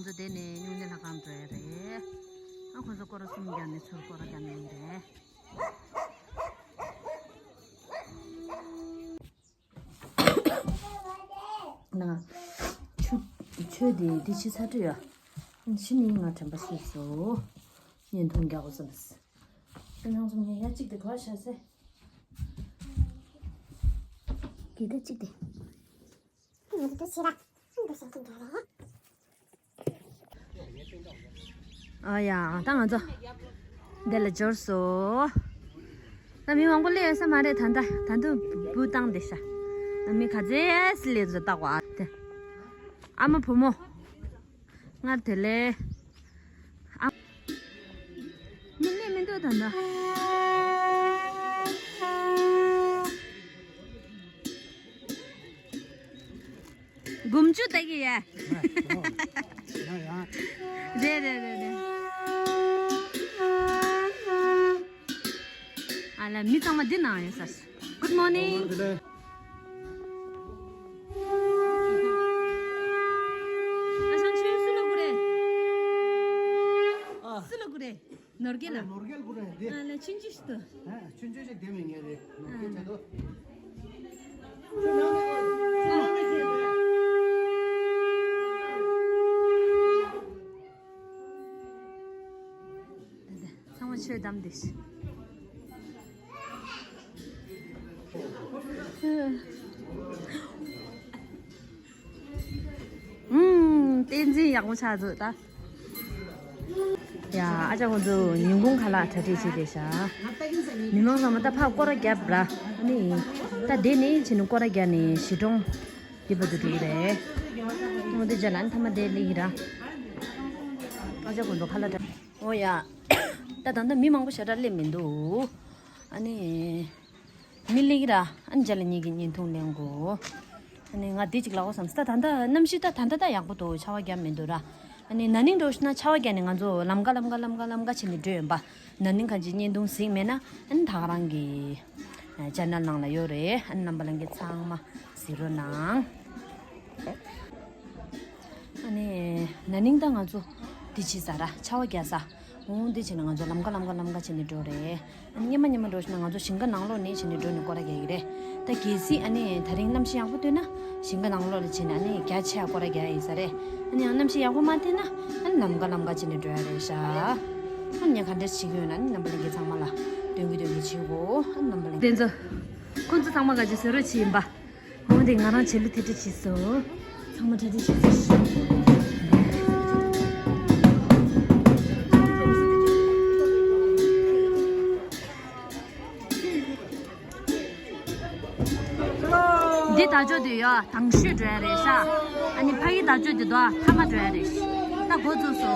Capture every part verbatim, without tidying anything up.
ཁོང་ཚོ་དེ་ནས་སྨྱུང་གནས་ལྷ་ཁང་འགྲོ་ཡ་རེད། ཨ་ཁོང་ཚོ་སྐོར་ར་གསུམ་བརྒྱབ་ནས་ཚུར་སྐོར་ར་བརྒྱབ་ནས་ཡིན་རེད། ན། ཆུ། ཆུ་དེ་དེ་ཕྱི་ཚ་དྲོད་ཡ། ཕྱི་ནས་ང་དྲན་པ་ཤེས་སོ། བརྙན་ཐུང་རྒྱག་དགོས་བསམས། ཁྱེད་རང་ཚོ་ངས་ཡ་གཅིག་དེ་ག་བ་བཞག་སེ། གི་ད་གཅིག་དེ། ཨ་ཡ། ད་ང་ཚོ་འདི་ལ་འབྱོར་སོ། ད་མི་མང་པོ་སླེབས་ཡོད་ས་མ་རེད། ད་ལྟ་ད་དུང་བུ་བཏང་བསྡད་ཤག་ཨ་མི་ག་ཚད་སླེབས་ཚོ་བལྟ་གོ་ཨ་དེ། ཨ་མ་བུ་མོ། སྔར་དེ་ལས། ཨ། མི་སླེབས་མི་འདུག་ད་ལྟ། དགུ་བཅུ་ལྟ་གི་ཡ། རེད་རེད་རེད་རེད། ཨ་ལ་མི་ཚང་མ་འདི་ནང་ཡོད་ས། Good morning. ཨ་ཞང་ཁྱོད་སུ་ལ་གུ་རེད། སུ་ལ་གུ་རེད། ནོར་རྒྱལ་ལ། ནོར་རྒྱལ་གུ་རེད་འདི། ཨ་ལ་ཆུང་ཆུང་ཞིག་ཏུ། ཨ་ཆུང་ཆུང་ཞིག་དེ་མི་ངེས་རེད། ནོར་རྒྱལ་ཆེ་ཏོ། ཚང་མ་ཆོས་གདམ་བསྡད་ཤག་ཨུམ། བསྟན་འཛིན་ཡག་པོ་ཆགས་འདུག་ད། ཡ། ཨ་ཅག་ཁོང་ཚོ་ཉིན་གུང་ཁ་ལག་གྲ་སྒྲིག་བྱས་བསྡད་ཤག་མི་མང་ཚང་མ་ད་ཕར་སྐོར་ར་བརྒྱབ་ར། ཨ་ནི། ད་དེ་ནས་བྱས་ནས་སྐོར་ར་བརྒྱབ་ནས་གཞིས་གྲོང་། འདི་བར་དུ་འགྲོ་གི་རེད། མོ་འདི་རྗེས་ལ་ཨ་ནི་ཐ་མ་དེ་སླེབས་ཀྱི་ར། ཨ་ཅག་ཁོང་ཚོ་ཁ་ལག་འདྲ། ཨོ་ཡ། ད་ད་ལྟ་མི་མང་པོ་ཞེ་དྲག་སླེབས་མི་འདུག་ཨ་ནི། མི་སླེབས་ཀྱི་ར། ཨ་ནི་རྗེས་ལ་ངེད་ཀྱིས་བརྙན་ཐུང་ལེན་དགོས། ཨ་ནི་ང་འདི་གཅིག་ལབ་དགོས་བསམས། ད་ད་ལྟ་གནམ་གཤིས་ད་ད་ལྟ་ད་ཡག་པོ་འདུག་ཆར་པ་བརྒྱབ་མི་འདུག་ར། ཨ་ནི་ན་ནིང་འདྲ་བོ་ཞིག་ན་ཆར་པ་བརྒྱབ་ནས་ང་ཚོ་ལམ་ཀ་ལམ་ཀ་ལམ་ཀ་ལམ་ཀ་བྱས་ནས་འགྲོ་ཡོང་པ། ན་ནིང་གང་ཅི་བརྙན་ཐུང་གཟིགས་མེད་ན་ཨ་ནི་ད་ག་རང་གི་ཆེ་ནལ་ནང་ལ་ཡོད་རེད། ཨ་ནི་རྣམ་པ་ལྷན་རྒྱས་ཚང་མ་གཟིགས་རོགས་གནང་། ཨ་ནི་ན་ནིང་ད་ང་ཚོ་འདི་བྱས་ས་ར་ཆར་པ་བརྒྱབ་ས། འོང་འདི་བྱས་ནས་ང་ཚོ་ལམ་ཀ་ལམ་ཀ་ལམ་ཀ་བྱས་ནས་འགྲོ་རེད། ཨ་ནི་སྔོན་མ་སྔོན་མ་འགྲོ་བཞིན་ན་ང་ཚོ་ཞིང་ཁ་ནང་ལོགས་ནས་བྱས་ནས་འགྲོ་ནས་སྐོར་ར་རྒྱག་གི་རེད། ད་གལ་སྲིད་ཨ་ནི་ད་རིང་གནམ་གཤིས་ཡག་པོ་ཐོན་ན་ཞིང་ཁ་ནང་ལོགས་ལ་བྱས་ནས་ཨ་ནི་རྒྱ་ཆེ་བ་སྐོར་ར་རྒྱག་ཡ་ཡིན་ས་རེད། ཨ་ནི་ཡང་གནམ་གཤིས་ཡག་པོ་མ་ཐོན་ན་ཨ་ནི་ལམ་ཀ་ལམ་ཀ་བྱས་ནས་འགྲོ་ཡ་རེད་ཤག་ཨ་ནི་ངས་ག་འདྲ་བྱེད་ཀྱི་ཡོད་ན་ཨ་ནི་རྣམ་པ་ལྷན་རྒྱས་ཚང་མ་ལ་སྟོན་གི་སྟོན་གི་བྱེད་དགོས། ཨ་ནི་རྣམ་པ་ལྷན་རྒྱས། དེ་ཚོ། ཁོང་ཚོ་ཚང་མ་ག་ཅི་བཟོ་རོགས་བྱེད་ཡིན་པ། འོ་དེ་ང་རང་བྱེད་ལུགས་དེ་འདྲ་བྱས་སོ། ཚང་མ་གྲ་སྒྲིག་བྱས་སོ། འདི་དར་ལྕོག་དེ་ཡོད་དང་ཤོས་འགྲོ་ཡ་རེད་ཤག་ཨ་ནི་ཕ་གི་དར་ལྕོག་དེ་དོ་ཐ་མ་འགྲོ་ཡ་རེད། ད་འགོ་བཙུགས་སོ།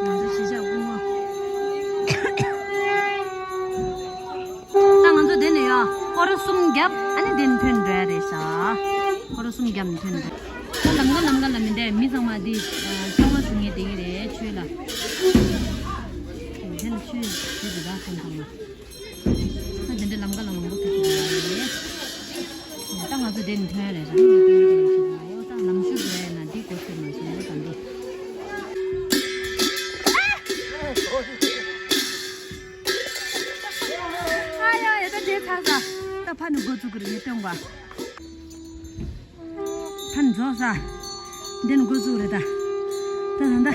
ང་ཚོ་གཞིས་ཆགས་སྐུ་ངོ། ད་ང་ཚོ་འདི་ནས་ཡང་སྐོར་ར་གསུམ་བརྒྱབ། ཨ་ནི་འདི་ནས་ཐོན་འགྲོ་ཡ་རེད་ཤག་སྐོར་ར་གསུམ་བརྒྱབ་ནས་ཐོན་འགྲོ། ད་ལམ་ཀ་ལམ་ཀ་ལ་མི་འདྲ་མི་ཚང་མ་འདི་ཨ་ཆར་པ་བཟོ་མཁན་དེ་གི་རེད། ཆོས་ལ། དེ་ལ་ཆོས་ཞུས་འདུག་ད་ཁོང་ཚང་མ། ད་དེ་འདྲ་ལམ་ཀ་ལ་མང་པོ་ཕེབས་ཀྱི་ཡོད་རེད། ད་ང་ཚོ་དེ་ནས་ཐོན་རེད། རང་གི་སྟོན་གྱི་རེད་ཞུ། ད་ལམ་ཞུ་རེད་ན་འདི་གོ་ཤེས་མ་སོང་ད་འདི། ཨ་ཡ་ཡ། ད་དེ་ཚར་ས། ད་ཕ་ནི་འགོ་བཙུགས་ཀྱི་རེད། ངས་སྟོན་པ། ཕ་ནི་རྫོགས་ས། འདི་ནི་འགོ་བཙུགས་རེད་ད། ད་ད་ད།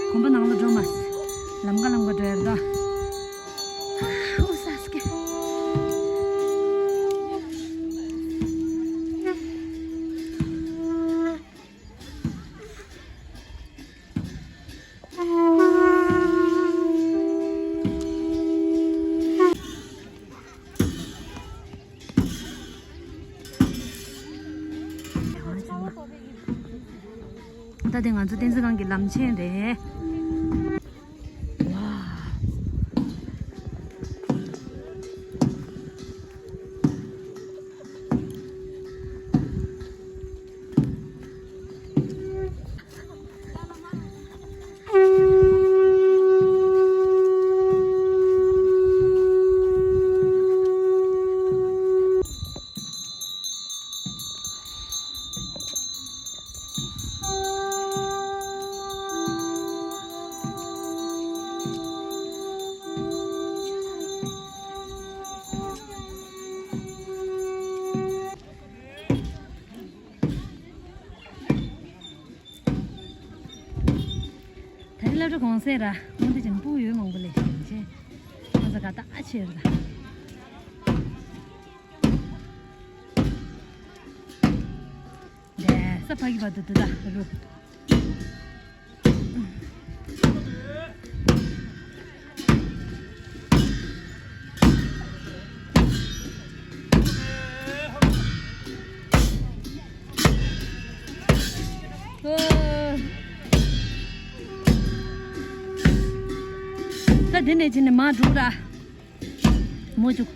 དགོན་པ་ནང་ལ་འགྲོ་མ། ལམ་ཀ་ལམ་ཀ་འགྲོ་ཡ་རེད་ད། ད་དེ་ང་ཚོ་བསྟན་འཛིན་ཁང་གི་ལམ་ཆེན་རེད། ཝ། ད་རེས་སློབ་གྲྭ་གུང་སེང་ར་སྔོན་དུ་ཅན་སྤུ་ཡོད་མང་པོ་ལས་ཤིང་ཆེ། ང་ཚོ་ག་ད་ཨ་ཆེ་ར། ལས་ས་ཕ་གི་བ་དུ་དུ་ད་རུ། ད་དེ་ནས་ཕྱིན་ནས་མ་འགྲོ་ར། མོ་ཅུག་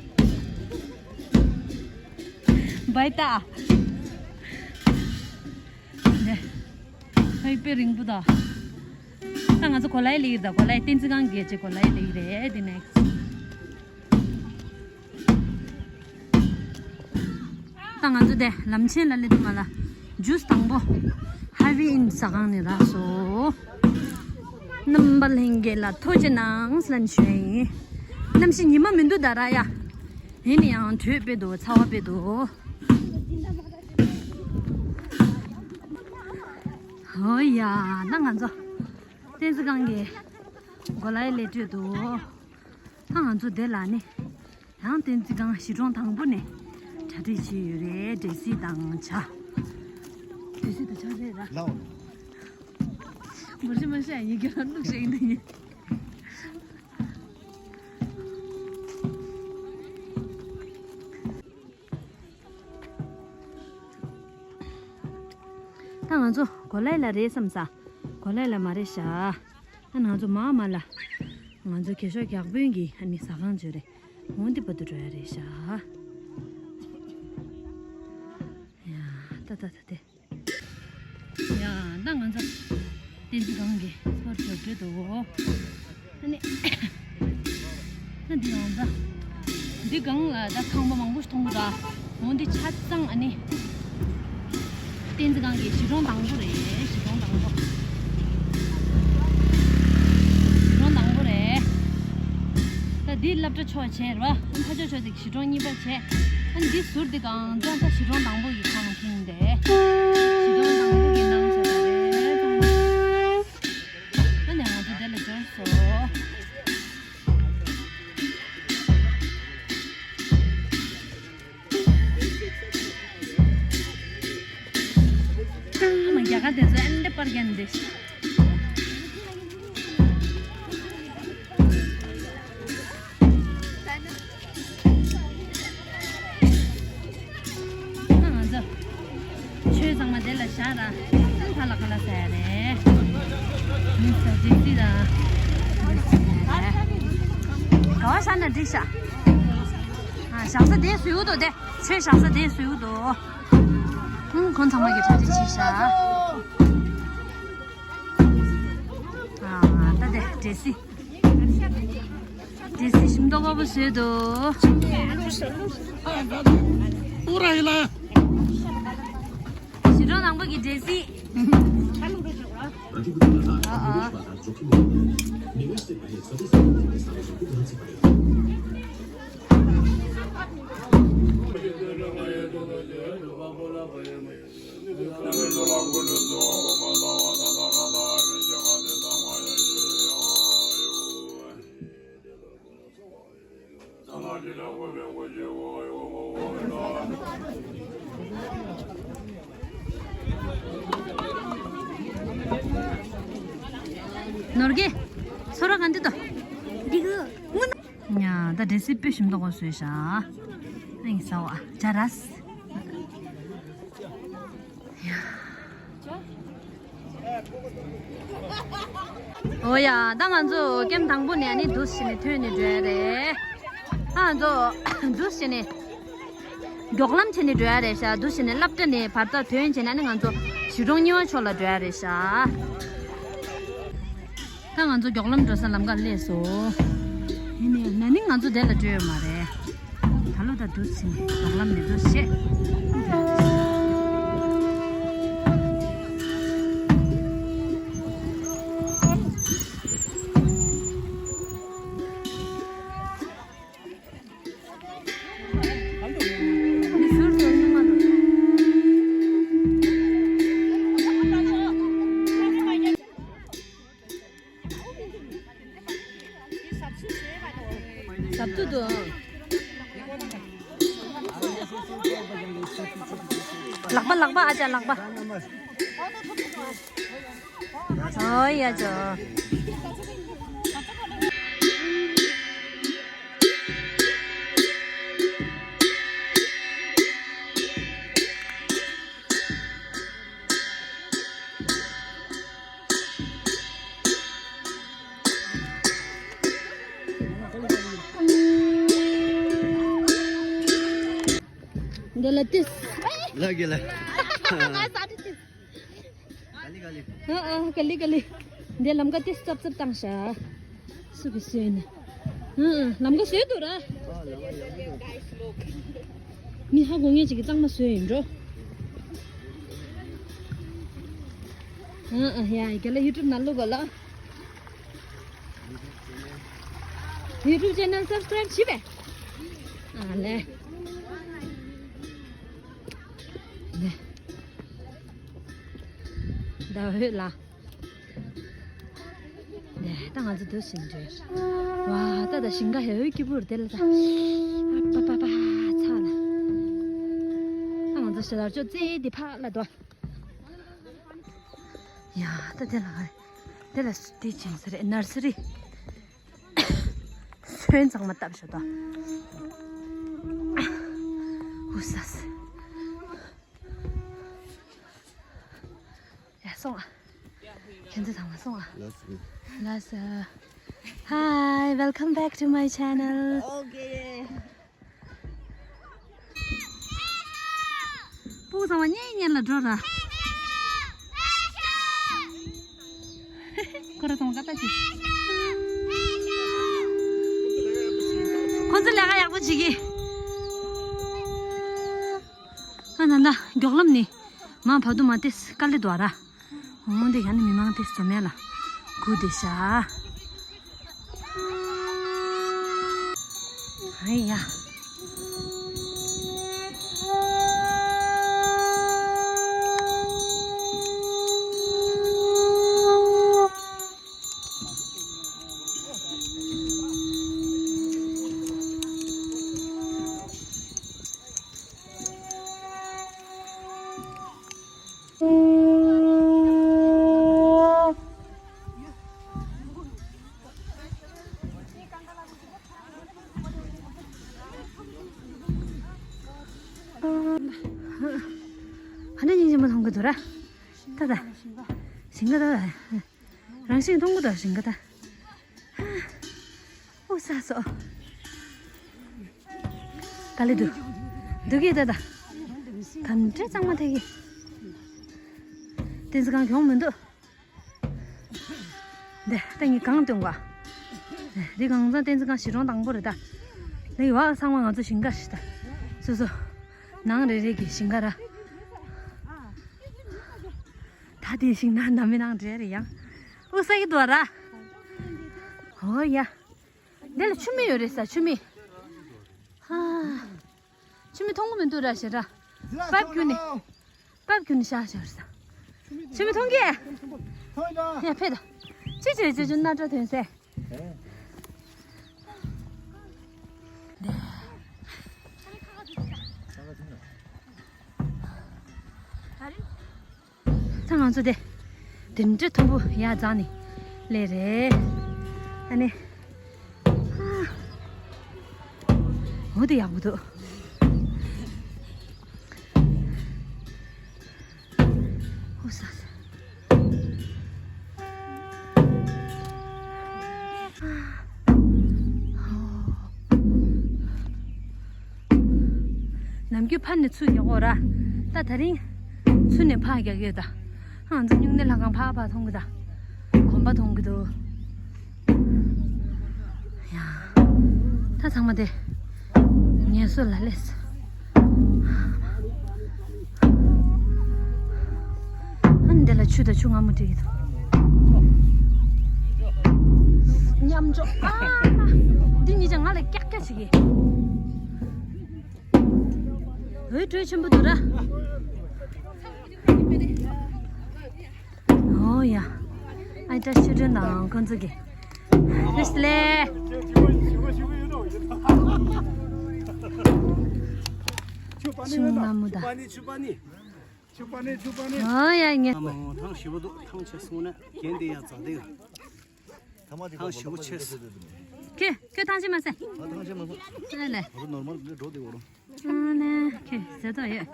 བའི་ཏ། ནས། ཧེ་དཔེ་རིང་པོ་ད། ད་ང་ཚོ་གོ་ལའི་ལེགས་ད་གོ་ལའི་བསྟན་འཛིན་ཁང་གི་ཅེ་གོ་ལའི་ལེགས་རེད་དེ་ནས། ད་ང་ཚོ་དེ་ལམ་ཆེན་ལ་སླེབས་དུས་མ་ལ་ཇུས་དང་པོ་ཧ་ཝི་ཨིན་ཟ་ཁང་ནས་རག་སོ། རྣམ་པ་ལྷན་རྒྱས་ལ་ཐུགས་རྗེ་གནང་ལན་ཞུ་ཡིན། གནམ་གཤིས་ཉི་མ་མི་འདུག་ད་ར་ཡ། ཡིན་ན་ཡང་དྲོད་དཔེ་འདུག་ཚ་བ་དཔེ་འདུག་ཧོ་ཡ་ད་ང་ཚོ་བསྟན་འཛིན་ཁང་གི་གོ་ལའི་ལས་སྤྲོད་འདུག་ད་ང་ཚོ་དེ་ལ་ནི། ཡང་བསྟན་འཛིན་ཁང་གཞིས་གྲོང་དང་པོ་ནས་གྲ་སྒྲིག་བྱས་ཡོད་རེད། འབྲས་སིལ་དང་ཇ། འབྲས་སིལ་དང་ཇ་རེད་ར། ལའོ། མོར་ཤི་མ་ཤ་ཡི་གེ་ལ་བླུགས་ཤེས་ཡིན་ད་ཡིན། ད་ང་ཚོ་གོ་ལའི་ལ་རེད་བསམ་ས། གོ་ལའི་ལ་མ་རེད་ཤག་ཨ་ང་ཚོ་མ་མ་ལ། ང་ཚོ་གེ་ཤོ་གག་དཔོན་གྱི་ཨ་ནི་ཟ་ཁང་བརྗོད་རེད། འོན་ཏེ་བར་དུ་འགྲོ་ཡ་རེད་ཤག་ཡ་ད་ད་ད་དེ། ཡ་ད་ང་ཚོ་བསྟན་འཛིན་ཁང་གི་སྤོར་བརྗོད་འགྲོ་འདུག་ཨ་ནི། ད་འདི་ཡང་ད། འདི་སྒང་ལ་ད་ཁང་པ་མང་པོ་ཞིག་མཐོང་གི་འདུག་འོན་ཏེ་ཆ་ཚང་ཨ་ནི། བསྟན་འཛིན་ཁང་གི་གཞིས་གྲོང་དང་པོ་རེད། གཞིས་གྲོང་དང་པོ། གཞིས་གྲོང་དང་པོ་རེད། ད་འདི་སློབ་གྲྭ་ཕྱོགས་བྱས་རེད་བ། ཨ་ནི་ཕ་ཕྱོགས་ཕྱོགས་དེ་གཞིས་གྲོང་གཉིས་པ་བྱས། ཨ་ནི་འདི་ཟུར་འདི་སྒང་ད་ད་གཞིས་གྲོང་དང་པོ་ཡི་ཁང་ཁེངས་ཏེ། གཞིས་གྲོང་དང་པོ་གི་ནང་ཟེར་བ་རེད། ཨ་ནི་ང་ཚོ་དེ་ལ་འབྱོར་སོང་། ཨ་མ་རྒྱ་གར་དེ་ཚོ་ཨན་ཏེ་པར་རྒྱན་འདི། ང་ཚོ་ཆོས་ཚང་མ་དེ་ལ་བཞག་ར། ཨ་ཕ་ལ་ཁ་ལ་ཟ་ཡ་རེད། མི་ཚོ་འགྲིག་འགྲིག་ར། ག་བ་བཞག་ན་འགྲིག་ཤག་ཨ་བཞག་ས་དེ་བཟོས་འདུག་དེ་ཆོས་བཞག་ས་དེ་བཟོས་འདུག་ཨང་ཁོང་ཚང་མ་གི་གྲ་སྒྲིག་བྱས་ཤག་ཨ་ད་དེ་འབྲས་སིལ། འབྲས་སིལ་ཞིམ་མདོག་ཁ་པོ་བཟོས་འདུག་ཨུ་ར་ཧི་ལ། གཞིས་གྲོང་དང་པོ་གི་འབྲས་སིལ། ཨ་ཨ། ནོར་གི། ཚོར་བ་ག་འདྲ་འདུག་འདི་གི་སྔོན། ཡ་ད་འབྲས་སིལ་དཔེ་ཞིམ་མདོག་པོ་བཟོས་ཤག་ཨ་ནི་ཟ་བ་ཇ་རས། ཡ། ཨོ་ཡ། ད་ང་ཚོ་ཀེམ་དང་པོ་ནས་ཨ་ནི་འདུག་སེ་བྱས་ནས་ཐོན་ནས་འགྲོ་ཡ་རེད། ད་ང་ཚོ་འདུག་སེ་བྱས་ནས་མགྱོགས་ལམ་བྱས་ནས་འགྲོ་ཡ་རེད་ཤག་འདུག་སེ་བྱས་ནས་སློབ་གྲྭ་ནས་བར་ཐག་ཐོན་བྱས་ནས་ཨ་ནི་ང་ཚོ་གཞིས་གྲོང་གཉིས་པ་ཕྱོགས་ལ་འགྲོ་ཡ་རེད་ཤག་ད་ང་ཚོ་མགྱོགས་ལམ་འགྲོ་ས་ལམ་ཁ་སླེབས་སོང་། ཡིན་ནའི་ན་ནིང་ང་ཚོ་དེ་ལ་འགྲོ་ཡོད་མ་རེད། ད་ལོ་ད་འདུག་སེ་མགྱོགས་ལམ་ནས་འགྲོ་བྱས། ཟབ་ཏུ་འདུག་ལག་པ་ལག་པ་ཨ་ཅག་ལག་པ། ཨོ་ཡ་ཅོ། འདི་ལ་ཏིས། ལ་གི་ལ། ང་ས་ཏི་ཏིས། ག་ལི་ག་ལི། ཨ་ཨ་ག་ལི་ག་ལི། འདི་ལམ་ཀ་ཏིས་ཙབ་ཙབ་བཏང་ཤག་སུ་གི་སུ་ཡིན་ན། ཨ་ཨ་ལམ་ཀ་བཟོས་འདུག་ར། མི་ཧ་གོ་ངེས་ཅིག་གི་གཙང་མ་བཟོས་ཡིན་འགྲོ། ཨ་ཨ་ཡ་ག་ལ་ཡུ་ཊུབ་ནང་བླུག་གོ་ལ། ཡུ་ཊུབ་ཅེ་ནལ་སབ་སི་ཀ་རེབ་བྱས་པས། ཨ་ལེ། ལེ། ཟླ་འོད་ལ། ལེ་ད་ང་ཚོ་འདུག་སེ་འགྲོ། ཝ་ད་ད་ཞིང་ཁ་ཧེ་ཧེ་སྐྱིད་པོ་རེད་དེ་ལ་ད། པ་པ་པ་ཚ་ལ། ད་ང་ཚོ་ཞལ་ལག་ཅོ་ཙེ་དེ་ཕ་ལ་དོ། ཡ་ད་དེ་ལ་ཧ་རེ། དེ་ལ་དེ་ཅིང་ས་རེད་ནར་སི་རི། སོན་ཚང་མ་བཏབ་ཤོག་ད། ཧུ་ས་ས། ཡ་སོང་ཨ། ཁྱེད་ཚོ་ཚང་མ་སོང་ཨ། ལགས་སོ། ལགས་སོ། Hi, welcome back to my channel. Okay. སྤུ་གུ་ཚང་མ་གཉེན་ཉེ་ལ་འགྲོ་ར། ཁོ་ར་ཚང་མ་ཀ་ཏ་ཅི། ཁོ་ཚོ་ལས་ཀ་ཡག་པོ་བྱེད་ཀྱི། ཨ་ན་ན་མགྱོགས་ལམ་ནི་མ་བར་དུ་མ་ཏེས་དཀའ་ལས་འདུག་ར། འོང་དེ་ཡང་ནི་མི་མང་དེ་ཙམ་མེད་ལ་སྒུག་བསྡད་ཤག་ཨེ་ཡ། ཧ་ན་ཉིན་ཅི་མ་མཐོང་གི་འདུག་ར། ད་ད། ཞིང་ཁ་ད་ད། རང་བཞིན་མཐོང་གི་འདུག་ཞིང་ཁ་ད། ཨུ་ས་སོ། ག་ལེ་འདུག་འདུག་གི་ད་ད། ག་འདྲ་གཙང་མ་ཐེག་གི། བསྟན་འཛིན་གང་གྱོང་མི་འདུག་འདི་ལྟ་ངས་གང་སྟོན་ག་འདི་གང་ཚང་བསྟན་འཛིན་གང་གཞིས་གྲོང་དང་པོ་རེད་ད། འདི་བ་ཚང་མ་ང་ཚོ་ཞིང་ཁ་ཞིག་ད། སོ་སོ། ནང་རེ་རེ་གི་ཞིང་ཁ་ར། ད་དེ་ཞིང་ནང་ནམ་མི་ནང་འདྲེ་རེ་ཡང་། ཨུ་ས་ཡི་དོ་ར། ཧོ་ཡ། འདི་ལ་ཆུ་མིག་ཡོད་རེད་ས་ཆུ་མིག་ཧ། ཆུ་མིག་མཐོང་གི་མི་འདུག་ར་ཞེ་དྲག་པབ་ཁྱུ་ནི། པབ་ཁྱུ་ནི་ཤ་ཤ་རེད་ས། ཆུ་མིག་མཐོང་གི། ཡ་ཕེ་ད། ཅི་བྱེད་ཅི་བྱེད་སྣ་སྒྲ་ཐོན་སེ། ད་ང་ཚོ་དེ་དེ་འདྲ་མཐོན་པོ་ཡར་འཛེགས་ནས་སླེབས་རེད། ཨ་ནི། འོ་དེ་ཡག་པོ་འདུག་འོ་ས་ས། ཡུལ་ཕར་ནས་ཚུར་རྒྱག་གོ་ར། ད་དེ་རིང་ཚུར་ནས་ཕར་རྒྱག་གི་ཡོད་ད། ང་ཚོ་སྨྱུང་གནས་ལྷ་ཁང་ཕར་ཕར་མཐོང་གི་ད། གོམ་པ་མཐོང་གི་འདུག་ཡ། ད་ཚང་མ་དེ་ངལ་གསོ་ལ་སླེབས་སོང་། ཨ་ནི་འདི་ལ་ཆུ་དང་ཆུ་མངར་མོ་སྤྲད་ཀྱི་འདུག་མཉམ་འཇོག་ཨ་མ། འདི་གཉིས་ཀྱང་ང་ལ་ཀྱག་ཀྱག་བྱེད་ཀྱི། འོད་སྤྲོད་ཆེན་པོ་འདུག་ར། ཨོ་ཡ། ཨའི་བཀྲ་ཤིས་ཆོས་སྒྲོན་དང་ཁོང་ཚོ་གི། ལེས་ལེ། ཆུ་མངར་མོ་དང་། ཨོ་ཡ་ངས། ཐང་ཞིབ་པོ་འདུག་ཐང་ཆད་སོང་ན་རྒྱན་དེ་ཡང་རྩ་དེ། ཐང་ཞིབ་པོ་ཆད་སོང་། ཁྱོད་ཁྱོད་ཐང་ཆད་མ་སེ། ཨ་ལེ། ནོར་མལ་འགྲོ་དེ་འོ་རུ། ཨ་ནི་ཁྱོད་ཟེར་ཐོག་ཡོད།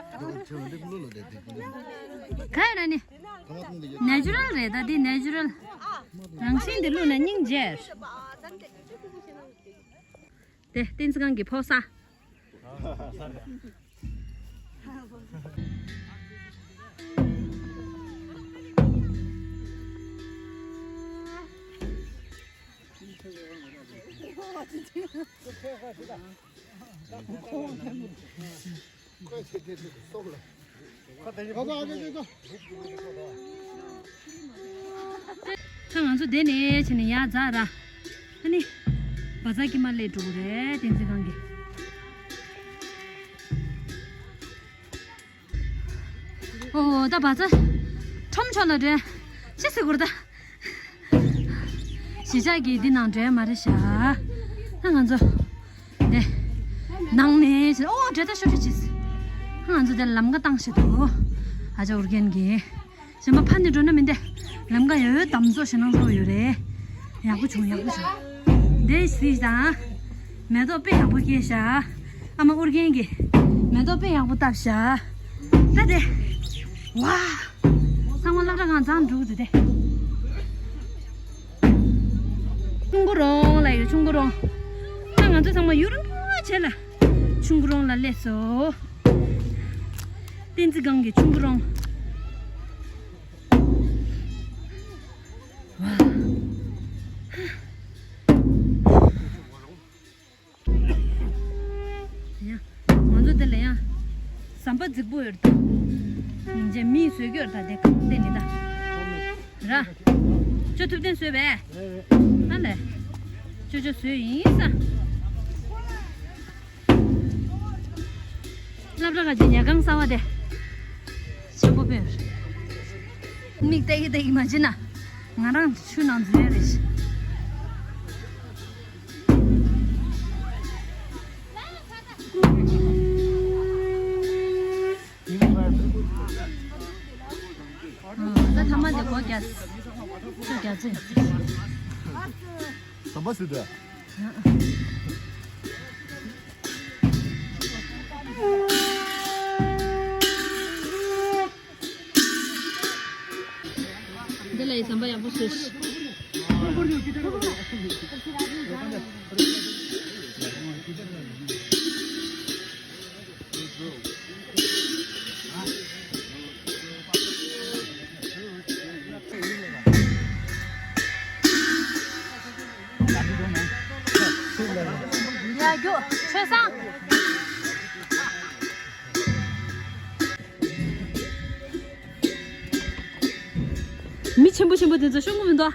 ག་ཡོད་ན་ནི། ནེ་ཅུ་རལ་རེད་ད་འདི་ནེ་ཅུ་རལ། རང་བཞིན་འདི་བླུགས་ན་སྙིང་རྗེ། དེ་བསྟན་འཛིན་སྒང་གི་ཕོ་གསར། ད་ང་ཚོ་དེ་ནས་བྱས་ནས་ཡར་འཛེགས་ར། ཨ་ནི། བ་ཛ་གི་མ་སླེབས་འགྲོ་གི་རེད་བསྟན་འཛིན་སྒང་གི། ཨོ་ད་བ་ཛ། ཁྲོམ་ཕྱོགས་ལ་འགྲོ། ཅི་ཟེར་དགོས་རེད་ད། གཞིས་ཆགས་ཀྱི་འདི་ནང་འགྲོ་ཡ་མ་རེད་ཤག་ད་ང་ཚོ། འདི། ནང་ནས་བྱས་ཨོ་འགྲོ་ད་ཤོག་ཤོག་ཅིག་ང་ཚོ་འདི་ལམ་ཁ་བཏང་བཞིན་འདུག་ཨ་ཅག་ཨོ་རྒྱན་གྱིས། གཞན་པ་ཕར་ནས་འགྲོ་ན་མི་འདུག་ལམ་ཁ་ཡོད་ཡོད་འདམ་བཟོ་ཞེད་སྣང་ཚ་པོ་ཡོད་རེད། ཡག་པོ་བྱུང་ཡག་པོ་བྱུང་། འདི་གཟིགས་དང་། མེ་ཏོག་དཔེ་ཡག་པོ་སྐྱེས་ཤག་ཨ་མ་ཨོ་རྒྱན་གྱིས། མེ་ཏོག་དཔེ་ཡག་པོ་བཏབ་ཤག་ད་དེ། ཝ། ཚང་མ་སློབ་གྲྭ་ཁང་རྫོང་འགྲོ་གི་འདུག་སྟེ། ཆུང་ཀུ་རོང་ལ་ཡོད་ཆུང་ཀུ་རོང་། ད་ང་ཚོ་ཚང་མ་ཡུན་རིང་པོ་བྱས་ལ། ཆུང་ཀུ་རོང་ལ་སླེབས་སོང་། བསྟན་འཛིན་སྒང་གི་ཆུང་ཀུ་རོང་། ཡ། ང་ཚོ་འདི་ལ་ཡང་ཟམ་པ་རྫིག་པོ་ཡོད་ད། ཉིན་རྗེས་མིས་བཟོས་ཀྱི་ཡོད་ད་དེ་གང་བལྟས་ནི་ད། ར། ཅོ་ཐུབ་བསྟན་བཟོས་པས། ཨ་ལས། ཅོ་ཅོ་བཟོས་ཡིན་ས། སློབ་གྲྭ་ཁ་ཅིག་ཉལ་ཁང་གསར་པ་དེ། ཆེན་པོ་དཔེ། མིག་ལྟ་གི་ལྟ་གི་མ་བྱེད་ན། ང་རང་ཆུ་ནང་འཛུལ་ཡ་རེད། ད་ཐ་མ་དེ་སྒོ་རྒྱག་ཚོད་རྒྱག་ཚོད། ཟམ་པ་ཟེར་དུས། འདི་ལ་ཡི་ཟམ་པ་ཡག་པོ་བཟོས་ཤིག་ཡ་རྒྱུ་ཆོས་བཟང་། མི་ཆེན་པོ་ཆེན་པོ་དེ་ཚོ་ཤོང་གི་མི་འདུག་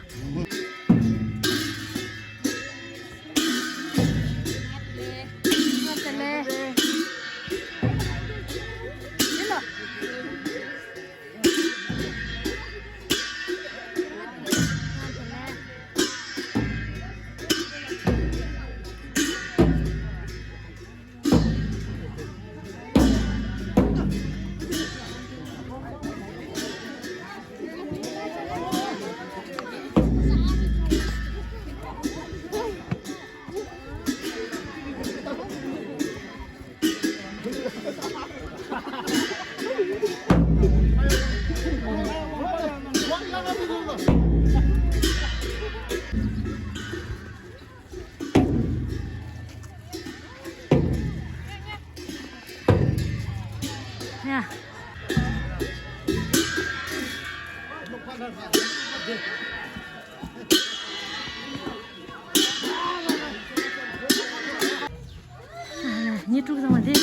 ཉི་དྲུག་ཚང་མ་དེ།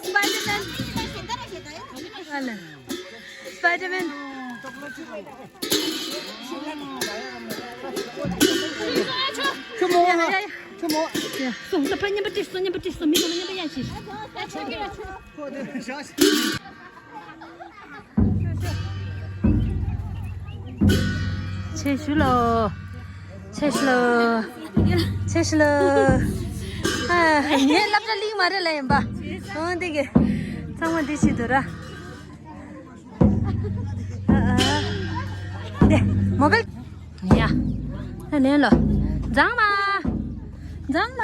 Spider-Man. ཨ་ལ། Spider-Man. ཁྱོད་མོ་ཡ་ཡ་ཡ། ཁྱོད་མོ། ཡ། སོང་ས་ཕ་མཉམ་པ་ཏི་སོ་མཉམ་པ་ཏི་སོ་མི་ཚང་མ་མཉམ་པ་ཡ་ཤི། ཡ་ཆོག་གི་ཡ་ཆོག་ཆེ་ཞུ་ལོ། ཆེ་ཞུ་ལོ། ཆེ་ཞུ་ལོ། ཨ། ངའི་སློབ་གྲྭ་གླིང་མ་རེད་ལ་ཡིན་པ། འོ་འདི་གི་ཚང་མ་འདི་བྱེད་འདུག་ར། ཨ་ཨ། དེ་མོ་བེལ། ཡ། ད་ལེན་ལོ། མཛངས་མ། མཛངས་མ།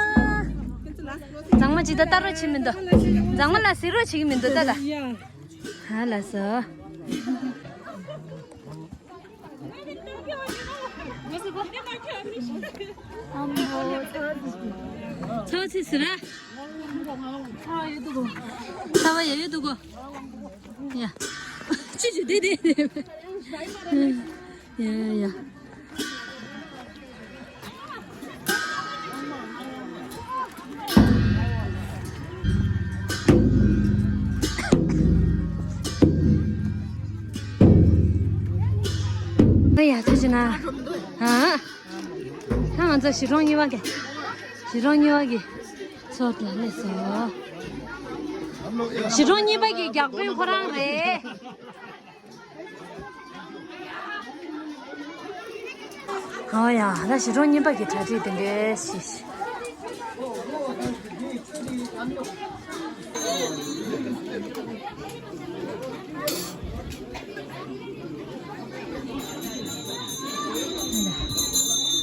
མཛངས་མ་ཅི་ད་ལྟ་རོ་བྱེད་མི་འདུག་མཛངས་མ་ལ་ཟིག་རོ་བྱེད་ཀྱི་མི་འདུག་ད་ལ། ཧ་ལ་སོ། ཚ་ཚི་སི་ར། ཚ་བ་ཡ་ཡོད་འདུག་གོ། ཡ། ཅི་ཅི་དེ་དེ་དེ། ཡ་ཡ་ཡ། ཨ་ཡ་ཐུགས་རྗེ་གནང་། ཨ། ད་ང་ཚོ་གཞིས་གྲོང་གཉིས་པ་གི། གཞིས་གྲོང་གཉིས་པ་གི་ཚོགས་དེ་སླེབས་སོང་། གཞིས་གྲོང་གཉིས་པ་གི་རྒྱག་དཔོན་ཁོ་རང་རེད། ཨོ་ཡ། ད་གཞིས་གྲོང་གཉིས་པ་གི་གྲ་སྒྲིག་དེ་འདྲས་ཤིག་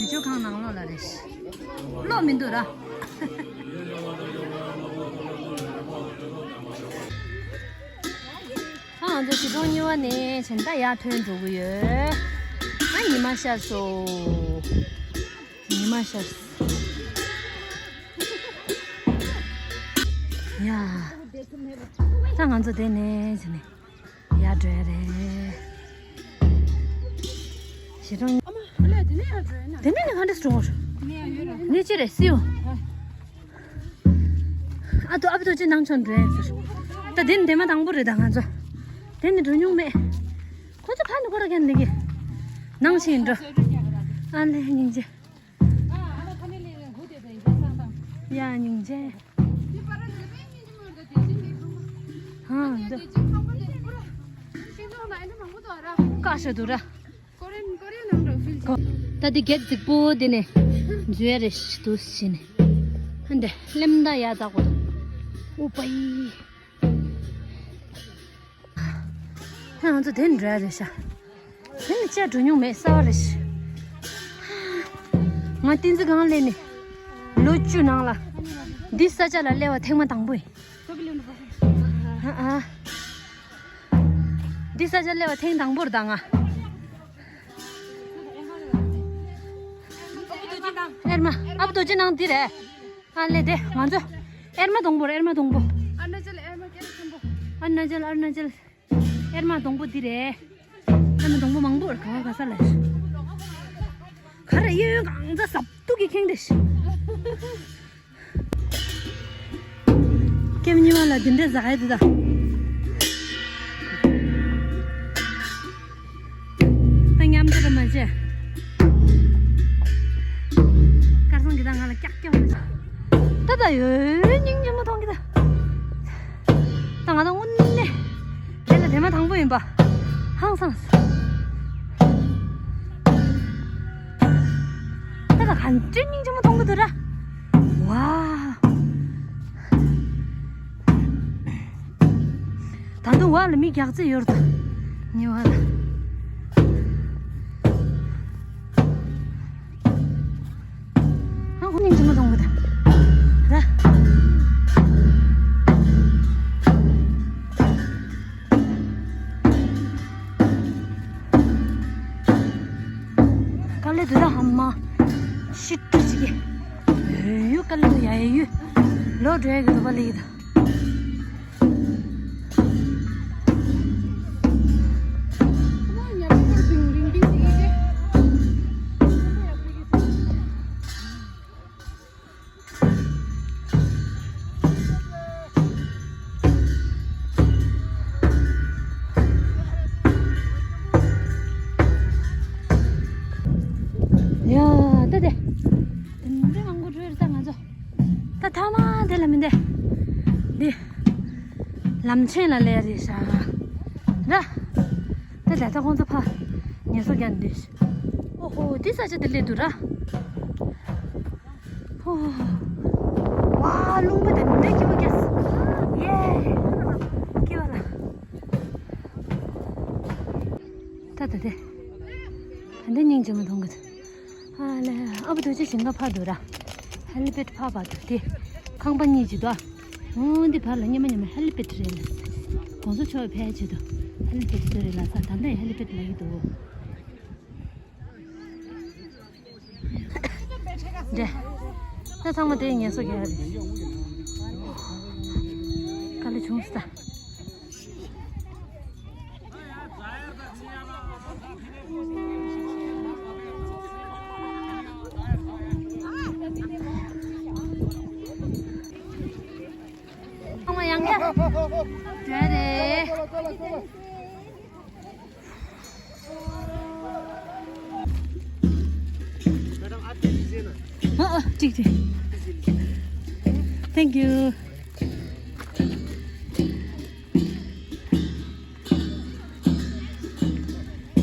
བི་ཌིའོ་ཁང་ནང་ལོགས་ལ་རེད། ལོག་མི་འདུག་ར། ཨ། ང་ཚོ་གཞིས་གྲོང་གཉིས་པ་ནས་བྱས་ད་ཡར་ཐོན་འགྲོ་གི་ཡོད། ཨ། ཉི་མ་ཤར་སོང་། ཉི་མ་ཤར་སོང་། ཡ། ད་ང་ཚོ་དེ་ནས་བྱས་ནས་ཡར་འགྲོ་ཡ་རེད། གཞིས་གྲོང་། ཨ་མ། ཨ་ལས་དེ་ནས་ཡར་འགྲོ་ཡ་ན། དེ་ནས་ནི་ག་འདྲས་འགྲོ་དགོས། ནས་ཡར་ཡོད་ར། ནས་ཅི་རེད་སིའུ། ཨ། ཨ་ཏོ་ཨ་ཏོ་ཅི་ནང་ཆོན་འགྲོ་ཡ་ཟེར། ད་དེ་ནི་དེ་མ་དང་པོ་རེད་ད་ང་ཚོ། དེ་ནི་འགྲོ་མྱོང་མེད། ཁོ་ཚོ་ཕ་ནི་ཁོ་ར་ཁན་ནི་གི། ནང་ཆེན་འགྲོ། ཨ་ལས་སྙིང་རྗེ། ཡ་སྙིང་རྗེ། ཧང་འདི། བཀའ་ཤོད་འདུག་ར། ད་འདི་གེག་རྫིག་པོ་འདི་ནས་འཛུལ་ཡ་རེད་ཞིག་འདུག་ཟེར་ནས། ཧ་འདི་ལེམ་ད་ཡ་ཛ་གོ་འདུག་ཨུ་པའི། ཧ། ང་ཚོ་དེ་ནས་འགྲོ་ཡ་རེད་ཤག་དེ་ནས་བཅར་འགྲོ་མྱོང་མེད་གསར་པ་རེད་ཤག་ང་བསྟན་འཛིན་སྒང་སླེབས་ནས་ལོ་བཅུ་ནང་ལ་འདི་ས་ཆ་ལ་སླེབས་པ་ཐེངས་མ་དང་པོ་ཡིན། ཨ་ཨ། འདི་ས་ཆ་སླེབས་པ་ཐེངས་དང་པོ་རེད་ད་ང་། ཨེར་མ། ཨ་པ་རྡོ་རྗེ་ནང་འདི་རེད། ཨ་ལས་དེ་ང་ཚོ་ཨེར་མ་སྡོང་པོ་རེད། ཨེར་མ་སྡོང་པོ། ཨ་རུ་ན་ཅལ་ཨེར་མ་སྐད་ཆེན་པོ། ཨ་རུ་ན་ཅལ། ཨ་རུ་ན་ཅལ། ཨེར་མ་སྡོང་པོ་འདི་རེད། ཨེར་མ་སྡོང་པོ་མང་པོ་རེད། ག་བ་ག་ས་ལ་རེད། ག་རེ་གཡས་གཡོན་གང་ཚ་ཟབ་ཏུ་གི་ཁེངས་ཏེ་ཤི། ཀེམ་གཉིས་པ་ལ་འདི་འདྲའི་ཟ་ཧེ་འདི་ད། ད་མཉམ་དུ་ར་མ་བྱེད། སྐལ་བཟང་གི་ད་ང་ལ་ཀྱག་ཀྱག་མ་བྱེད། ད་ད་ཡོད་སྙིང་རྗེ་མོ་མཐོང་གི་ད། ད་ང་ད་དངོས་གནས་དེ་ལ་དེ་མ་དང་པོ་ཡིན་པ། ཧང་སངས། ད་ད་ག་འདྲའི་སྙིང་རྗེ་མོ་མཐོང་གི་འདུག་ར། ཝའོ། ད་དུང་བ་ལ་མི་རྒྱག་རྩེ་ཡོད་རེད། ཉེ་བ་ལ། ཧང་ཧུ་ནིང་ཅི་མ་གཏོང་གི་ད། ར། དཀའ་ལས་འདུག་ད་ཧ་མ། ཤི་ཏི་ཅི་གི། ཡོད་ཡོད་དཀའ་ལས་འདུག་ཡ་ཡོད། ལོ་འགྲོ་ཡ་གི་འདུག་པ་ལི་གི་ད། ལམ་ཆེན་ལ་སླེབས་རེད་ཤག་ར། ད་ད་ལྟ་ཁོང་ཚོ་ཕར་ངལ་གསོ་རྒྱག་འདོད། ཨོ་ཧོ། འདི་ས་ཆ་དེ་སླེབས་འདུག་ར། ཧོ། ཝ། རླུང་བུ་དེ་འདྲ་སྐྱིད་པོ་སྐྱེས། ཡེ། སྐྱིད་པ་ལ། ད་ད་དེ། ད་འདི་སྙིང་རྗེ་མོ་མཐོང་གི་འདུག་ཨ་ལས། ཨ་བུ་དུ་ཅི་ཞིང་ཁ་ཕར་འདུག་ར། ཧེ་ལི་པེ་ཌི་ཕར་བར་འདུག་དེ། ཁང་པ་གཉིས་ཅིག་འདུག་ཨ། འོ་འདི་བར་ལ་སྙེ་མ་སྙེ་མ་ཧེ་ལི་པེ་ཌི་རེད་ལ། གོང་ས་མཆོག་ཕེབས་ཆེད་དུ་ཧེ་ལི་པེ་ཌི་བཟོས་རེད་ལ་ས། ད་ལྟ་ཡང་ཧེ་ལི་པེ་ཌི་ལབ་ཀྱི་འདུག་འདྲེ། ད་ཚང་མ་དེ་ངལ་གསོ་རྒྱག་ཡ་རེད། དཀའ་ལས་བྱུང་སོང་ད། ཚང་མ་ཡང་བསྐྱར་འགྲོ་ཡ་རེད། ཨ་ཨ། ཅིག་ཅིག Thank you.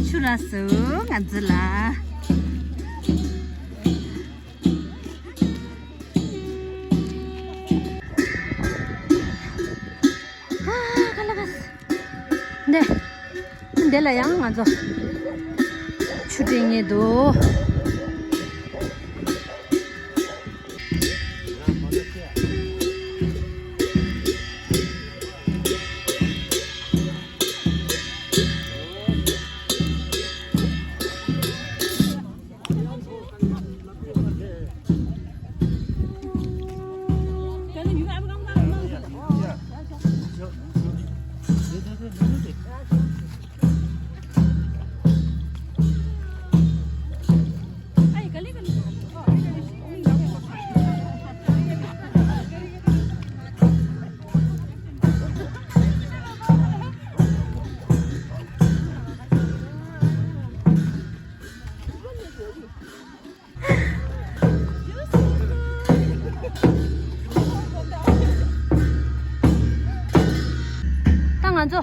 ཆུ་རག་སོང་ང་ཚོ་ལ། ཨ། ཁ་ལག་ཁ། འདི། འདི་ལ་ཡང་ང་ཚོ་ཆུ་སྤྲད་ངེས་འདུག་ད་ང་ཚོ་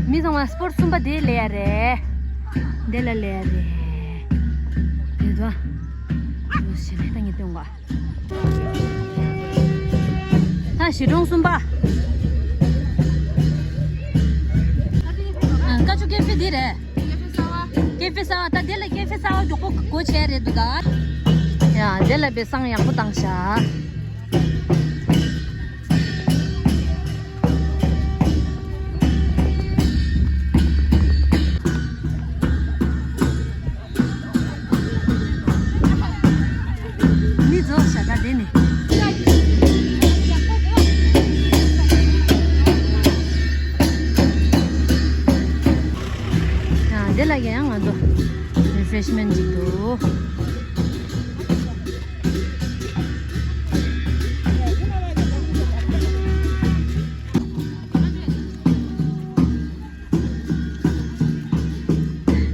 མི་ཚང་མ་སྤོར་གསུམ་པ་དེ་ལས་ཡ་རེད། དེ་ལ་ལས་ཡ་རེད། དེ་ཚོ་ཞེ་ནས་ད་ངས་སྟོན་གོ། ད་གཞིས་གྲོང་གསུམ་པ། ཨ། ཀ་ཅུ་ཀེ་ཧྥེ་འདི་རེད། ཀེ་ཧྥེ་གསར་པ། ད་དེ་ལ་ཀེ་ཧྥེ་གསར་པ་མགྱོགས་པོ་སྒོ་ཕྱེ་རེད་འདུག་ད། ཡ། དེ་ལ་དཔེ་བསང་ཡག་པོ་བཏང་ཤག་མི་རྫོགས་ཤག་ད་དེ་ནི། ཡང་འདི་ལ་ཡང་ང་ཚོ་རི་ཕེ་རེཤ་མེན་ཊི་ཅིག་འདུག་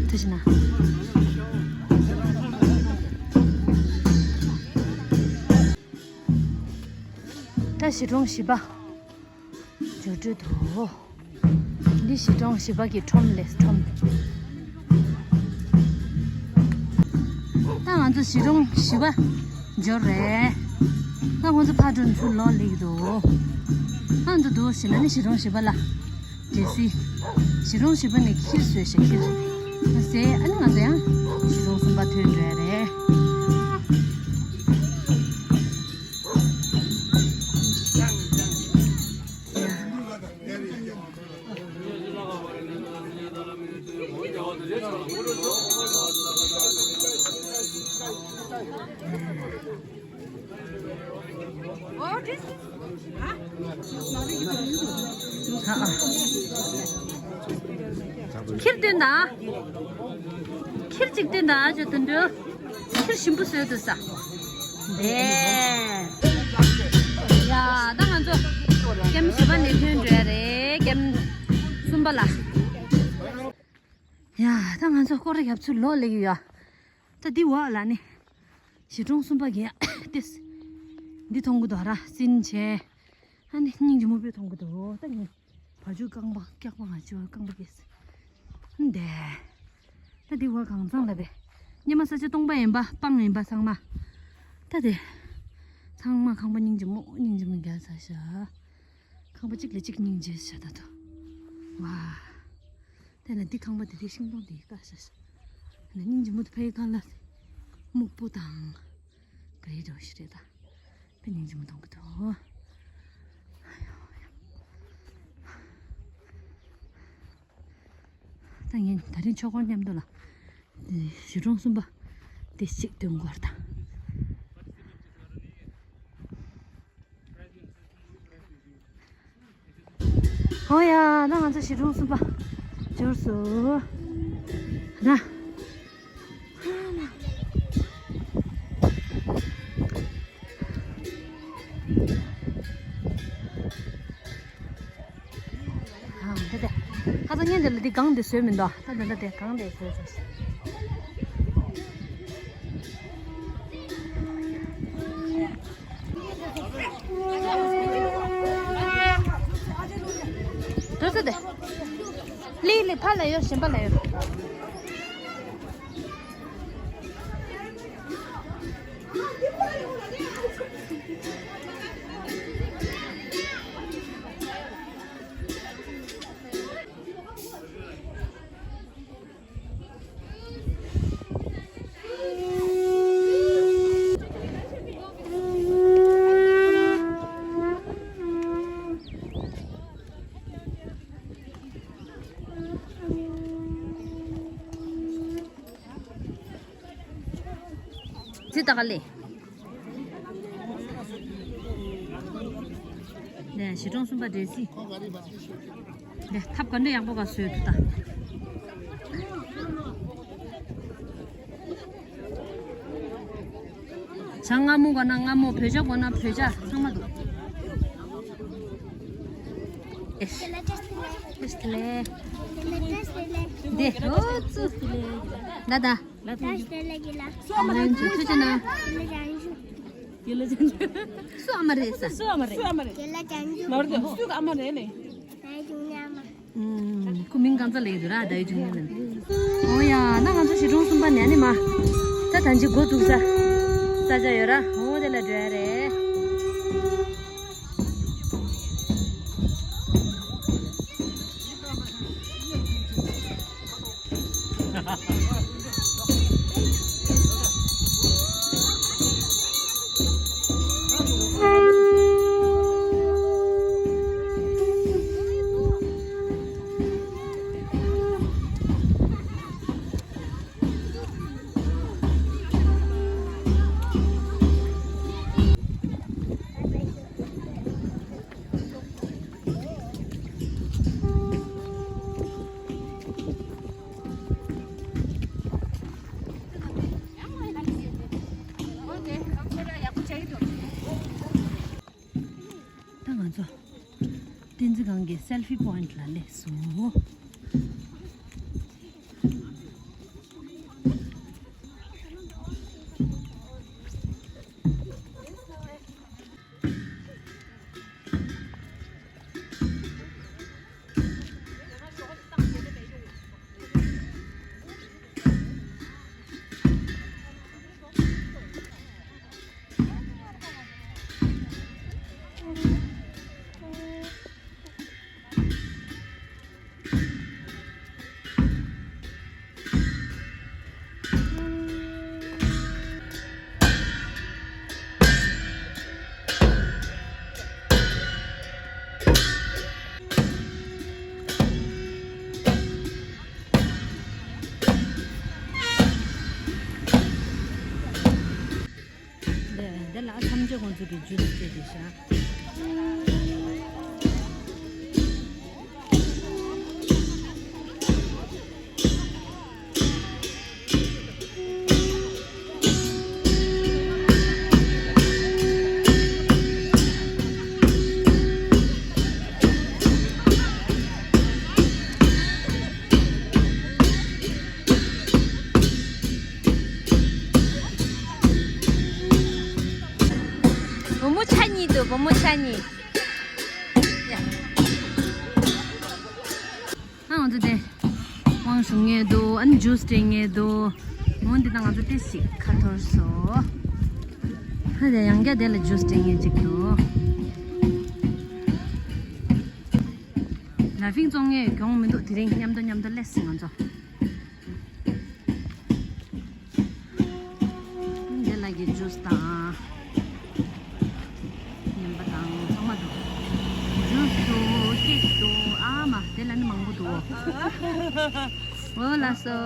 ཐུགས་རྗེ་གནང་། ད་གཞིས་གྲོང་བཞི་པ་འབྱོར་འདོད་འདུག་འདི་གཞིས་གྲོང་བཞི་པ་གི་ཁྲོམ་ལས་ཁྲོམ། ད་ང་ཚོ་གཞིས་གྲོང་བཞི་པ་འབྱོར་རེད། ད་ང་ཚོ་ཕར་འགྲོ་ཚུར་ལོག་སླེབས་ཀྱི་འདུག་ཨ་འདུག་འདུག་ཟེར་ན་ནི་གཞིས་གྲོང་བཞི་པ་ལ། འདྲེ་སི། གཞིས་གྲོང་བཞི་པ་ནས་ཁྱིར་བཟོས་ཤག་ཁྱིར། ཨ་ཟེ། ཨ་ནི་ང་ཚོ་ཡང་གཞིས་གྲོང་གསུམ་པ་ཐོན་འགྲོ་ཡ་རེད། ཁྱིར་སྟོན་དང་། ཁྱིར་གཅིག་སྟོན་དང་། ཨ་ཅོ་དོན་འགྲུལ། ཁྱིར་ཞིམ་པོ་བཟོས་འདུག་ས། འདི། ཡ། ད་ང་ཚོ་ཀེམ་བཞི་པ་ནས་ཐོན་འགྲོ་ཡ་རེད། ཀེམ་གསུམ་པ་ལ། ཡ། ད་ང་ཚོ་སྐོར་ར་རྒྱབ་ཚུར་ལོག་སླེབས་ཀྱི་ཡོད། ད་འདི་འོག་ལ་ནི་གཞིས་གྲོང་གསུམ་པ་གི་ཏེས་འདི་མཐོང་གི་འདུག་ར། སིན་བྱས། ཨ་ནི་སྙིང་རྗེ་མོ་དཔེ་མཐོང་གི་འདུག་ད་ངས་ ང་ཚོའི་རྐང་པ་སྐྱག་པ། ང་ཚོའི་རྐང་པ་སྐྱེས། འདས། ད་འདི་བ་གང་ཚང་ལ་བས། སྙེ་མ་ས་ཆ་སྟོང་པ་ཡིན་པ་སྤང་ཡིན་པ་ཚང་མ། ད་དེ། ཚང་མ་ཁང་པ་སྙིང་རྗེ་མོ་སྙིང་རྗེ་མོ་རྒྱག་ཚར་ཤག་ཁང་པ་གཅིག་ལས་གཅིག་སྙིང་རྗེ་ཤག་ད་དུ། ཝ། དེ་ན་འདི་ཁང་པ་དེ་དེ་ཤིང་སྡོང་དེ་ཀ་ཤག་ཤག་ན་སྙིང་རྗེ་མོ་དེ་ཕ་ཡི་ཁང་ལ། སྨུག་པོ་དང་། ག་ཡི་འདྲ་བ་ཞིག་རེད་ད། དཔེ་སྙིང་རྗེ་མོ་གཏོང་གི་འདུག་ད་ངས་ད་རིང་ཆོག་གོ་མཉམ་དུ་ལ། གཞིས་གྲོང་གསུམ་པ། དེ་གཅིག་སྟོན་དགོས་རེད་ད། ཨོ་ཡ། ད་ང་ཚོ་གཞིས་གྲོང་གསུམ་པ། འབྱོར་སོང་། ད། ཨ། འདི་དེ། ཁ་སང་ཉིན་དེ་ལ་འདི་སྒང་དེ་བཟོས་མི་འདུག་ད་འདི་འདྲ་དེ་སྒང་དེ་བཟོས་སོང་། འདུག་སེ་དེ། ལི་ལི་ཕར་ལ་ཡོད། གཞན་པ་ལ་ཡོད། ཙི་ཏ་ག་ལེ། ནས་གཞིས་གྲོང་གསུམ་པ་འདྲེ་སྲིད། ནས་ཐབ་ག་འདྲ་ཡག་པོ་ག་བཟོས་འདུག་ད། བྱ་སྔ་མོ་ག་ན་སྔ་མོ། བོད་ཇ་ག་ན་བོད་ཇ། ཚང་མ་འདུག་ཨེ། ཨེ་ལེ། འདི་ཨོ་ཙི། ད་ད། ལ་དྭགས་ལ་གི་ལ། ལན་ཚུ་ཚུ་ཅི་ན། ལ་ཅན་ཞུ། ཡེ་ལ་ཅན་ཞུ། སུ་ཨ་མ་རེད་ས། སུ་ཨ་མ་རེད། སུ་ཨ་མ་རེད། ཡེ་ལ་ཅན་ཞུ། མ་རེད། སུ་ཨ་མ་རེད་ནི། ད་ཡི་ཅུང་ཉ་མ། ཨུམ། ཁོ་མིང་གང་ཚ་ལེགས་འདུག་ར། ད་ཡི་ཅུང་ཉ་མ། ཨོ་ཡ། ན་ང་ཚོ་གཞིས་གྲོང་གསུམ་པ་ནས་ནི་མ། ད་ད་ཅི་འགོ་འཛུགས་ས། ས་ཆ་ཡོད་ར། ཨོ་དེ་ལ་འགྲོ་ཡ་རེད། ད་ང་ཚོ་བསྟན་འཛིན་སྒང་གི་སེལ་ཕི་པོ་ཡིན་ཊི་ལ་སླེབས་སོང་། འདི་ལ་ཐམས་ཅད་ཁོང་ཚོ་གི་ཇུས་སྤྲད་དེ་བཞག་བུ་མོ་ཆ་གཉིས་འདུག་བུ་མོ་ཆ་གཉིས། ང་ཚོ་དེ་དབང་ཞུ་མཁན་འདུག་ཨ་ནི་ཇུས་སྤྲད་མཁན་འདུག་འོ་འདི་ད་ང་ཚོ་ཏོག་ཙམ་ཁ་འཐོར་སོང་། ཧ་ལས་ཡང་བསྐྱར་དེ་ལ་ཇུས་སྤྲད་མཁན་ཅིག་འདུག་ལ་ཕིང་བཙོང་མཁན་གྱོང་མི་འདུག་དེ་རིང་མཉམ་དུ་མཉམ་དུ་སླེབས་སོང་ང་ཚོ། འདི་ལ་གི་ཇུས་དང་། ཉན་པ་དང་ཚང་མ་འདུག་ཇུས་འདུག་ཤེག་འདུག་ཨ་མ་དེ་ལ་ནི་མང་པོ་འདུག་འོ་ལགས་སོ།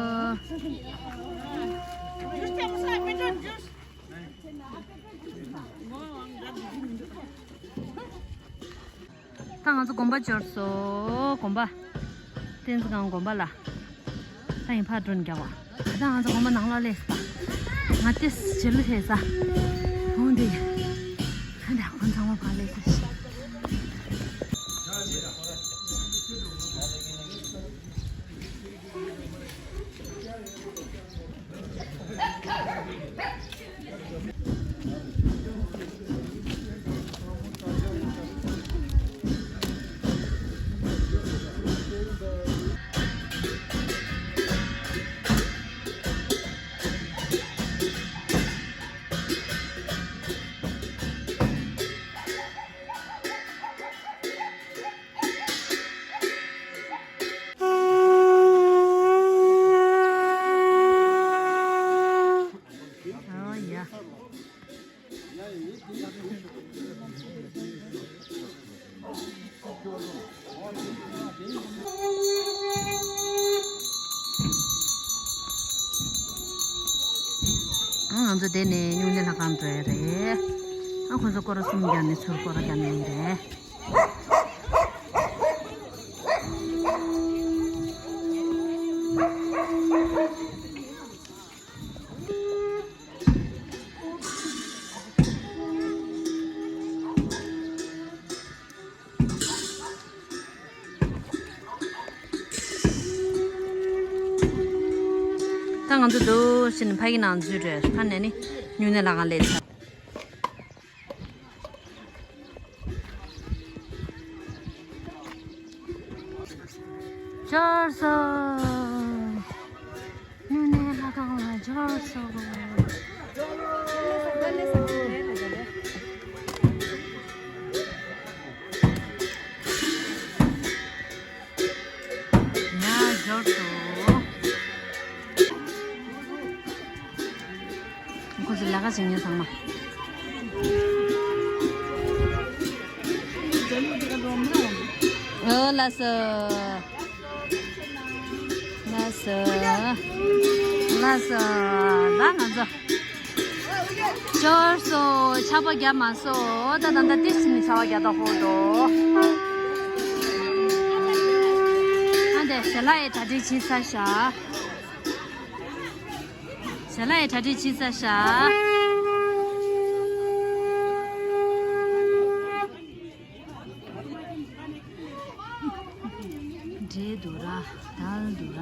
ད་ང་ཚོ་དགོན་པ་འབྱོར་སོང་། དགོན་པ། བསྟན་འཛིན་སྒང་དགོན་པ་ལ། ད་ཡིན་ཕར་འགྲོ་ནས་རྒྱག་པ། ད་ང་ཚོ་དགོན་པ་ནང་ལ་སླེབས་ས། ང་ཏོག་ཙམ་བྱེད་ལུགས་ཐེབས་ས། འོང་དེ། ད་ད་ཁོང་ཚང་མ་ཕར་སླེབས་ས། ཨོ་ཡ། ང་ཚོ་དེ་ནས་སྨྱུང་གནས་ལྷ་ཁང་འགྲོ་ཡ་རེད། ཨ་ཁོ་ཚོ་སྐོར་ར་གསུམ་བརྒྱབ་ནས་ཚུར་སྐོར་ར་བརྒྱབ་ནས་ཡིན་རེད། ད་ང་ཚོ་འདུག་ཕྱིན་ཕ་གི་ནང་འཛུལ་རེད། ཕ་ནས་ནི་སྨྱུང་གནས་ལྷ་ཁང་སླེབས་ཚར། འབྱོར་སོང་། སྨྱུང་གནས་ལྷ་ཁང་ལ་འབྱོར་སོང་། ཡ་འབྱོར་སོང་། ཁོ་ཚོ་ལས་ཀ་བྱེད་མཁན་ཚང་མ། ཨོ་ལགས་སོ། ལགས་སོ། ལགས་སོ། ད་ང་ཚོ། འབྱོར་སོང་། ཆར་པ་བརྒྱབ་མ་སོང་། ད་ད་ད་ཏིས་ནི་ཆར་པ་བརྒྱབ་ད་ཧོ་དོ། ཨ་འདི་ཞལ་ལག་ཡི་གྲ་སྒྲིག་བྱེད་ཚར་ཤག་ཞལ་ལག་ཡི་གྲ་སྒྲིག་བྱེད་ཚར་ཤག་འབྲས་འདུག་ར། དལ་འདུག་ར།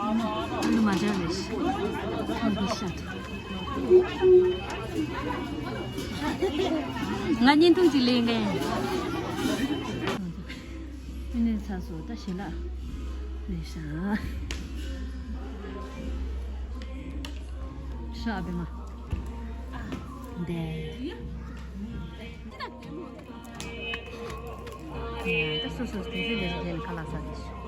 ཨ་ལུ་མ་འདྲ་བའི་ཤ། ཨ་ལུ་ཤ་འདུག་ང་བརྙན་ཐུང་ཅིག་ལེན་མཁན། ཨ་ནི་ཚ་སོ་ད་ཞལ་ལག་ལེན་ཤག་ཤ་ཨ་བེ་མ། འདས། ད་སོ་སོ་དེ་ཚོ་ལས་ཀྱི་ཁ་ལག་ཟ་དེ་ཤོག་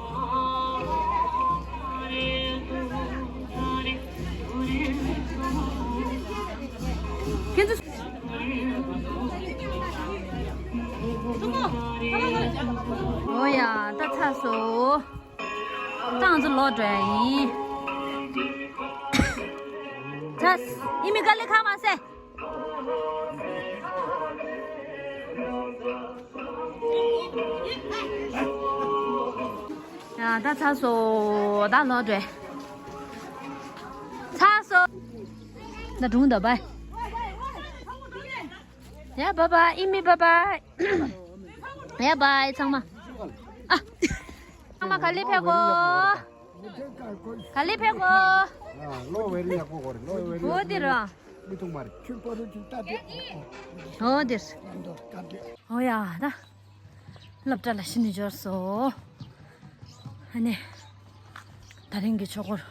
ཁྱེད་ཚོ། ཨོ་ཡ་ད་ཚར་སོང་། ད་ང་ཚོ་ལོག་འགྲོ་ཡ་ཡིན། ཚར། ཨི་མི་དཀའ་ལས་ཁག་མ་སེ། ཡ་ད་ཚར་སོང་། ད་ལོག་འགྲོ་ཡ། ཚར་སོང་། ད་སྒྲུང་ད་བའི། ཡ་བའི་བའི། ཨི་མི་བའི་བའི། ཡ་བའི་ཚང་མ། ཨ། ཚང་མ་ག་ལེ་ཕེབས་གོ་ག་ལེ་ཕེབས་གོ་ལོ་ཝེ་རི་ཡག་པོ་གོ་རེད། ལོ་ཝེ་རི་ཡག་པོ་འོ་དེ་ར། མི་ཐུང་མ་རེད། ཁྱོད་པོ་རུ་ཅིག་ལྟ་དེ། འོ་དེ་ར། ཨོ་ཡ་ད། སློབ་གྲྭ་ལ་ཕྱིན་ནས་འབྱོར་སོང་། ཨ་ནི། ད་རིང་གི་ཆོས་འཁོར།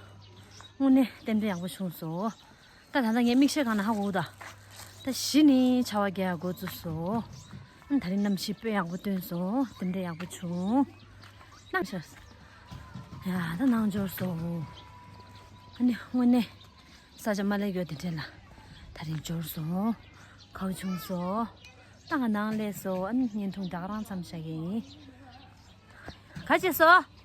དངོས་གནས་རྟེན་འབྲེལ་ཡག་པོ་བྱུང་སོང་། ད་ད་ལྟ་ངའི་མིག་ཤེལ་སྒང་ན་ཧ་གོ་ད། ད་གཞི་ནས་ཆར་པ་རྒྱག་ཡག་འགོ་བཙུགས་སོང་། ཨ་ནི་ད་རིང་གནམ་གཤིས་དཔེ་ཡག་པོ་སྟོན་སོང་། རྟེན་འབྲེལ་ཡག་པོ་བྱུང་། ནང་ཤར། ཡ་ད་ནང་འབྱོར་སོང་། ཨ་ནི་དངོས་གནས། ས་ཆ་མ་ལས་ཡོད་དེ་འདྲས་ལ། ད་རིང་འབྱོར་སོང་། གའུ་བྱུང་སོང་། ད་ང་ནང་སླེབས་སོང་། ཨ་ནི་བརྙན་ཐུང་ད་ག་རང་མཚམས་བཞག་གི་ཡིན། ག་བྱས་སོ།